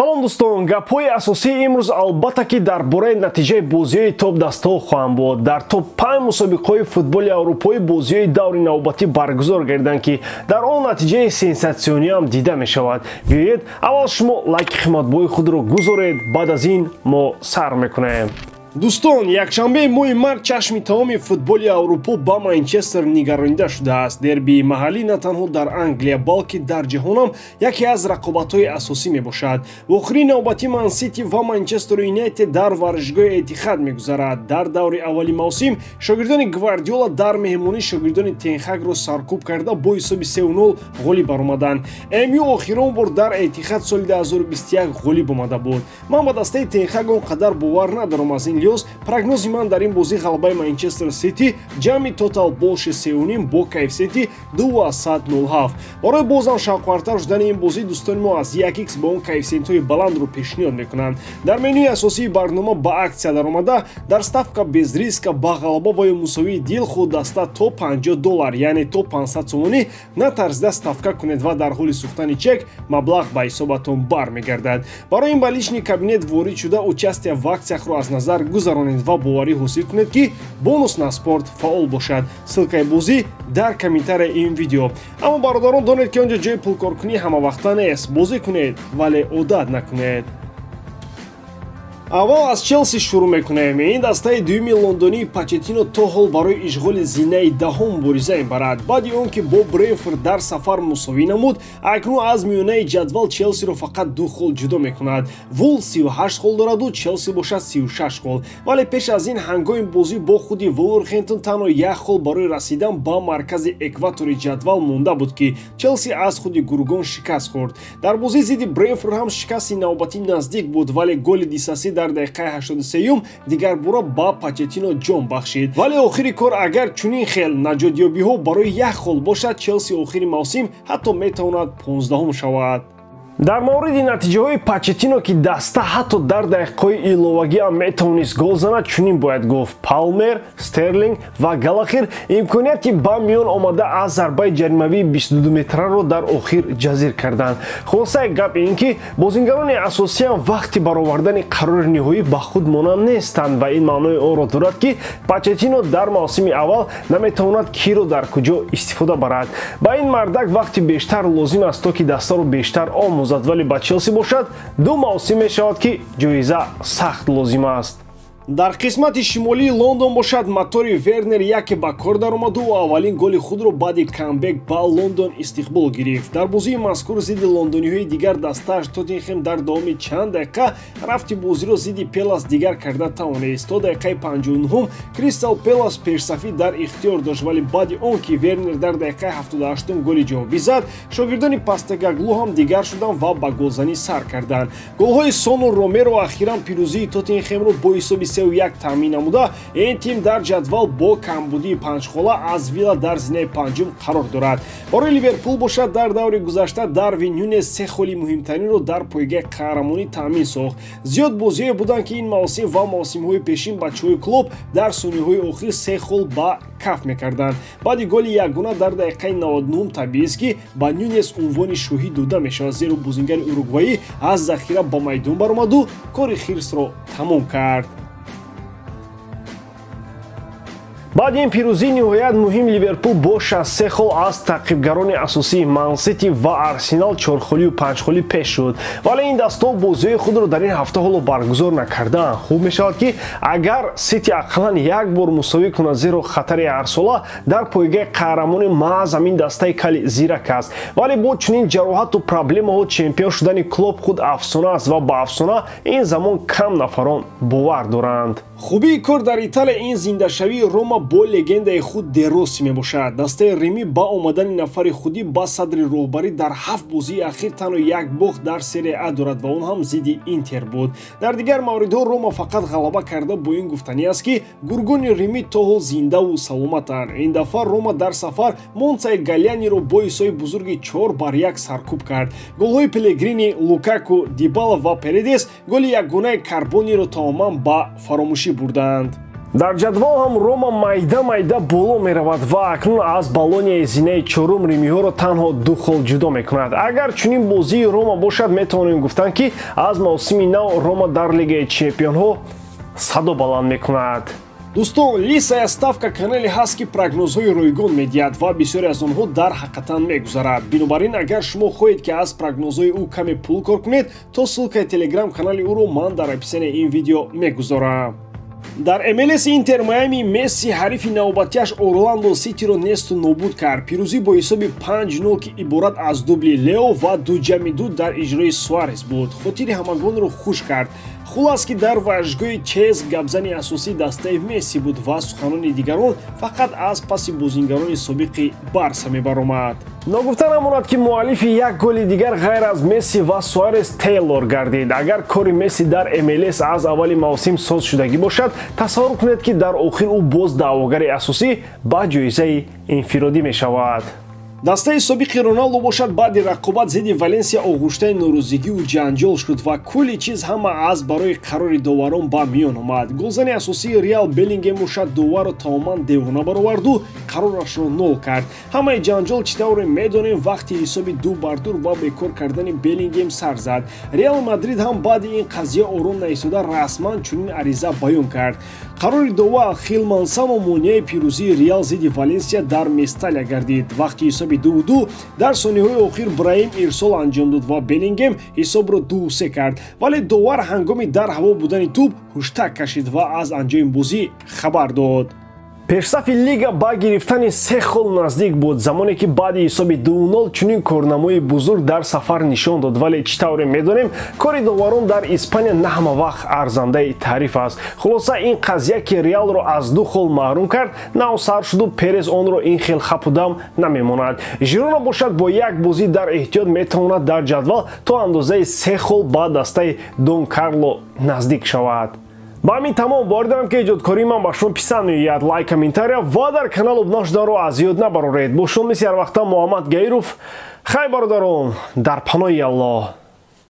Салом дӯстон, гапҳои асосии имрӯз албатта ки дар бораи натиҷаи бозиҳои топ-дастаҳо хоҳанд буд. Дар топ-5 мусобиқаҳои футболи аврупоӣ бозиҳои даври навбатӣ баргузор гардиданд, ки дар он натиҷаи сенсатсиониам дида мешавад. Биёед аввал шумо лайки қиматбои худро гузоред, баъд аз ин мо сар мекунем. Дӯстон, якшанбеи моҳи март чашми тамоми футболи Аврупо ба Манчестер нигаронида шудааст. Дербии маҳаллӣ на танҳо дар Англия, балки дар ҷаҳонам яке аз рақобатҳои асосӣ мебошад. Охирин навбати Ман-Сити ва Манчестер Юнайтед дар варзишгоҳи Этихад мегузарад. Дар даври аввали мавсим шогирдони Гвардиола дар меҳмонӣ шогирдони Тенхагро саркӯб карда бо ҳисоби 3-0 ғолиб баромаданд. МЮ охирон бор дар Этихад соли 2021 ғолиб омада буд. Ман ба дастаи Тенхаг он қадар бовар надорам, аз ин прогнози ман дар ин бозӣ ғалабаи Манчестер Сити, ҷамъи тотал болши 3.5 бо коэффисиенти 2.07. Барои бозам шавқвартар шудани ин бозӣ дӯстони мо аз 1x ба он коэффисиентҳои баландро пешниҳод мекунанд. Дар менюи асосии барнома ба аксия даромада, дар ставка без риска ба ғалаба ва ё мусовии дилхоҳ даста то $50, яъне то 500 сомонӣ натарсида ставка кунед ва дар ҳоли сӯхтани чек маблағ ба ҳисобатон бармегардад. Барои ин ба личный кабинет ворид шуда участие в акцияхро аз назар гузаронед ва боварӣ ҳосил кунед, ки бонус на спорт фаъол бошад. Ссылкаи бозӣ дар комментарияи ин видео. Аммо бародарон, донед, ки он ҷо ҷои пулкоркунӣ ҳамавақта нест. Бозӣ кунед, вале одат накунед. Аввал аз Челси шурӯъ мекунем. Ин дастаи дуюми лондонии Почеттино то ҳол барои ишғоли зинаи даҳум мубориза мебарад. Баъди он ки бо Бренфорд дар сафар мусовӣ намуд, акнун аз миёнаи ҷадвал Челсиро фақат 2 хол ҷудо мекунад. Вулф 38 хол дораду Челси бошад 36 хол. Вале пеш аз ин ҳангоми бозӣ бо худи Вулверхэмптон танҳо 1 хол барои расидан ба маркази экватори ҷадвал монда буд, ки Челси аз худи гургон шикаст хӯрд. Дар бозии зидди Бренфорд ҳам шикасти навбатӣ наздик буд, вале голи Дисаси дар дақиқаи 83 дигар бора ба Почеттино ҷон бахшид. Вале охири кор агар чунин хел наҷотёбиҳо барои 1 хол бошад, Челси охири мавсим ҳатто метавонад 15 шавад. Дар мавриди натиҷаҳои Почеттино, ки даста ҳатто дар дақиқаҳои иловагӣ ҳам метавонист гол занад, чунин бояд гуфт: Палмер, Стерлинг ва Галахир имконияти ба миён омада аз зарбаи ҷаримавии 22 метраро дар охир ҷазир карданд. Хулосаи гап ин ки бозингарони асосиам вақти баровардани қарори ниҳоӣ ба худ монанд нестанд ва ин маънои онро дорад, ки Почеттино дар мавсими аввал наметавонад киро дар куҷо истифода барад. Ба ин мардак вақти бештар лозим аст, то ки дастаро бештар омӯзад, вале ба Челси бошад 2 мавсим мешавад, ки ҷоиза сахт лозим аст. Дар қисмати шимолии Лондон бошад, мотори Вернер яке ба кор даромаду аввалин голи худро баъди камбек ба Лондон истиқбол гирифт. Дар бозии мазкур зидди лондониҳои дигар дастааш Тоттенхем дар давоми чанд дақиқа рафти бозиро зидди Пелас дигар карда тавонист. То дақиқаи 59 Кристал Пелас пешсафӣ дар ихтиёр дошт, вале баъди он ки Вернер дар дақиқаи 78 голи ҷавобӣ зад, шогирдони Пастегаглу ҳам дигар шуданд ва ба голзанӣ сар карданд. Голҳои Сону Ромеро ахиран пирӯзии Тоттенхемро бо ҳисоби 3-1 таъмин намуда, ин тим дар ҷадвал бо камбудии 5 хола аз Вилла дар зинаи 5 қарор дорад. Барои Ливерпул бошад, дар даври гузашта Дарвин Нюнес 3 холи муҳимтаринро дар пойгаи қаҳрамонӣ таъмин сохт. Зиёд бозиҳое буданд, ки ин мавсим ва мавсимҳои пешин бачаҳои клуб дар сониҳои охир 3 хол ба каф мекарданд. Баъди голи ягона дар дақиқаи 99 табиист, ки ба Нюнес унвони шоҳӣ дода мешавад, зеро бозингари уругваӣ аз захира ба майдон баромаду кори хирсро тамом кард. Баъди ин пирӯзии ниҳоят муҳим Ливерпул бо 63 хол аз таъқибгарони асосии Ман-Сити ва Арсенал 4 холию 5 холӣ пеш шуд. Вале ин дастаҳо бозиҳои худро дар ин ҳафта ҳоло баргузор накардаанд. Хуб мешавад, ки агар Сити ақаллан як бор мусовӣ кунад, зеро хатари ҳарсола дар пойгаи қаҳрамони маҳз ҳамин дастаи кали зирак аст. Вале бо чунин ҷароҳату проблемаҳо чемпион шудани клуб худ афсона аст ва ба афсона ин замон кам нафарон бовар доранд. Хубии кор дар Италия ин зиндашавии Рома бо легендаи худ Де Росси мебошад. Дастаи Римӣ ба омадани нафари худӣ ба садри роҳбарӣ дар 7 бозии ахир танҳо як бохт дар Серия А дорад ва он ҳам зидди Интер буд. Дар дигар мавридҳо Рома фақат ғалаба карда, бо ин гуфтанӣ аст, ки гургони Римӣ то ҳол зиндаву саломатанд. Ин дафъа Рома дар сафар Монсаи Галлианиро бо ҳисоби бузурги 4-1 саркӯб кард. Голҳои Пелегрини, Лукаку, Дибала ва Передес голи якгунаи Карбониро тамоман ба фаромӯшӣ бурданд. Дар ҷадвал ҳам Рома майда-майда боло меравад ва акнун аз Болонияи зинаи чорум римиҳоро танҳо 2 хол ҷудо мекунад. Агар чунин бозии Рома бошад, метавонем гуфтан, ки аз мавсими нав Рома дар Лигаи чемпионҳо садо баланд мекунад. Дӯстон, Лисая ставка канале ҳаст, ки прогнозҳои ройгон медиҳад ва бисёре аз онҳо дар ҳақиқатан мегузарад. Бинобар ин, агар шумо хоҳед, ки аз прогнозҳои ӯ каме пул кор кунед, то ссылкаи телеграм канали ӯро ман дар описанияи ин видео мегузорам. Дар МЛС Интер Майами Месси ҳарифи навбатиаш Орландо Ситиро несту нобуд кард. Пирӯзӣ бо ҳисоби 5-0, ки иборат аз дубли Лео ва 2-2 дар иҷрои Суарес буд, хотири ҳамагонро хуш кард. Хулас, ки дар варзишгоҳи Чес гапзани асосии дастаи Месси буд ва суханони дигарон фақат аз паси бозингарони собиқи Барса мебаромад. Ногуфта намонад, ки муаллифи як голи дигар ғайр аз Месси ва Суарес Тейлор гардид. Агар кори Месси дар МЛС аз аввали мавсим соз шудагӣ бошад, тасаввур кунед, ки дар охир ӯ боз даъвогари асосӣ ба ҷоизаи инфиродӣ мешавад. Дастаи собиқи Роналдо бошад, баъди рақобат зидди Валенсия оғуштаи норозигиву ҷанҷол шуд ва кулли чиз ҳама аз барои қарори доварон ба миён омад. Голзани асосии Реал Беллингем бошад, доварро тамоман девона бароварду қарорашро нол кард. Ҳамаи ҷанҷол, чӣ тавре медонем, вақти ҳисоби 2-2 ва бекор кардани Беллингем сар зад. Реал Мадрид ҳам баъди ин қазия ором наистода расман чунин ариза баён кард. Қарори довар Хил Мансано монеаи пирӯзии Реал зидди Валенсия дар Месталия гардид. Вақти ҳисоби 2-2 дар сониҳои охир Браим ирсол анҷом дод ва Беллингем ҳисобро 2-3 кард, вале довар ҳангоми дар ҳаво будани тӯб ҳуштак кашид ва аз анҷоми бозӣ хабар дод. Пешсафи лига ба гирифтани 3 хол наздик буд, замоне ки баъди ҳисоби 2-0 чунин корнамои бузург дар сафар нишон дод, вале чӣ тавре медонем, кори доварон дар Испания на ҳама вақт арзандаи таъриф аст. Хулоса, ин қазия, ки Реалро аз 2 хол маҳрум кард, нав сар шуду Перес онро ин хел хапудам намемонад. Жирона бошад, бо як бозӣ дар эҳтиёт метавонад дар ҷадвал то андозаи 3 хол ба дастаи Дон Карло наздик шавад. Ба ҳамин тамом. Бовар дорам, ки эҷодкории ман ба шумо писанд меояд. Лайк, комментария ва дар канал обуна шуданро аз ёд набароред. Бо шумо мисли ҳарвақта Муҳаммад Гаиров. Хай, бародарон, дар паноҳи Аллоҳ.